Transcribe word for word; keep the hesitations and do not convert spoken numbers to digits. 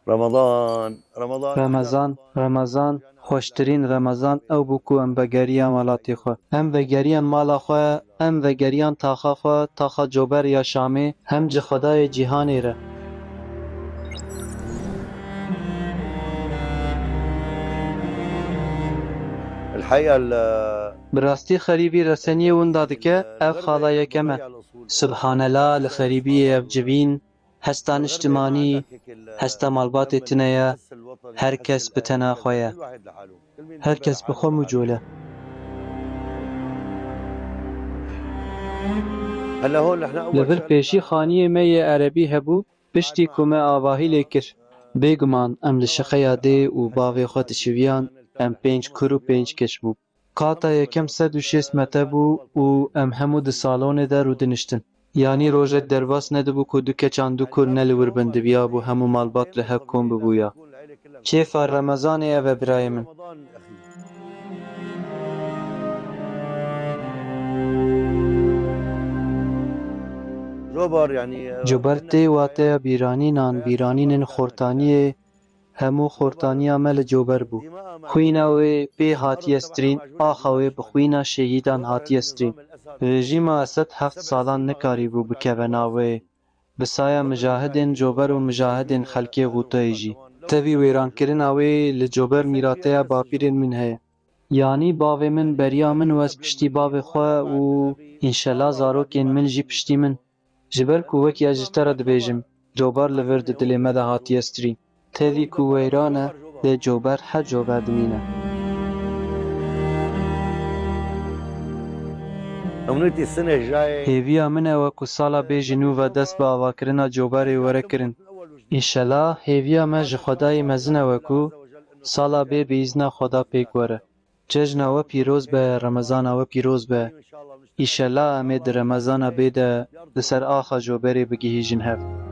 Remezan, Remezan, Remezan, Remezan, xweştirîn Remezan ew bû ku em vegeriyan welatê xwe. Em vegeriyan mala xwe, em vegeriyan taxa xwe, taxa Cober ya Şamê, hem ji Xwedayê cîhanê re. Bi rastî xerîbî reseniyê winda dike, ev xala yekem e. Subhanela li xerîbiyê ev civîn, hesta niştimanî, hesta malbatê tune ye, her kes bi tena xwe ye. Her kes bi xwe mûcol e. Li vir pêşî xaniyê me yê erebî hebû, piştî ku me avahî lê kir. Bêguman em li şixeya dê û bavê xwe dişiviyan, em pênc kur û pênc keç bû. Qata yekem sed û şêst metre bû û em hemû di salonê de rûdiniştin. Yanî rojek derbas nedibû ku du keçan du kur ne li wir bin, diviyabû hemû malbat li hev kom bibûya. Kêfa Remezanê ev e birayê min. Cober tê wateya bîranînan, bîranînên xortaniyê, hemû xortaniya me li Cober bû. Xwîna wê pê hatiye stirîn, axa wê bi xwîna şehîdan hatiye stirîn. Rejîma Esed heft salan nikarîbû bikeve nav wê. Bi saya mijahidên Cober û mijahidên xelkê Xûtayê jî. Tevî wêrankirina wê li Cober mîrateya bapîrên min heye. Yanî bavê min beriya min west piştî bavê xwe û înşela zarokên min jî piştî min. Ji ber ku wekî ez ji te re dibêjim, Cober li vir di dilê me de hatiye stirîn. Tevî ku weyran e, lê Cober her Cober dimîne. Hêviya min ew e ku sala bê ji nû ve dest bi avakirina Coberê were kirin. Înşela hêviya me ji Xwedayê mezin ew e ku sala bê bi îzna Xweda pêk were. Cejna we pîroz be, Remezana we pîroz be. Îşela em ê di Remezana bê de li ser axa Coberê bigihîjin hev.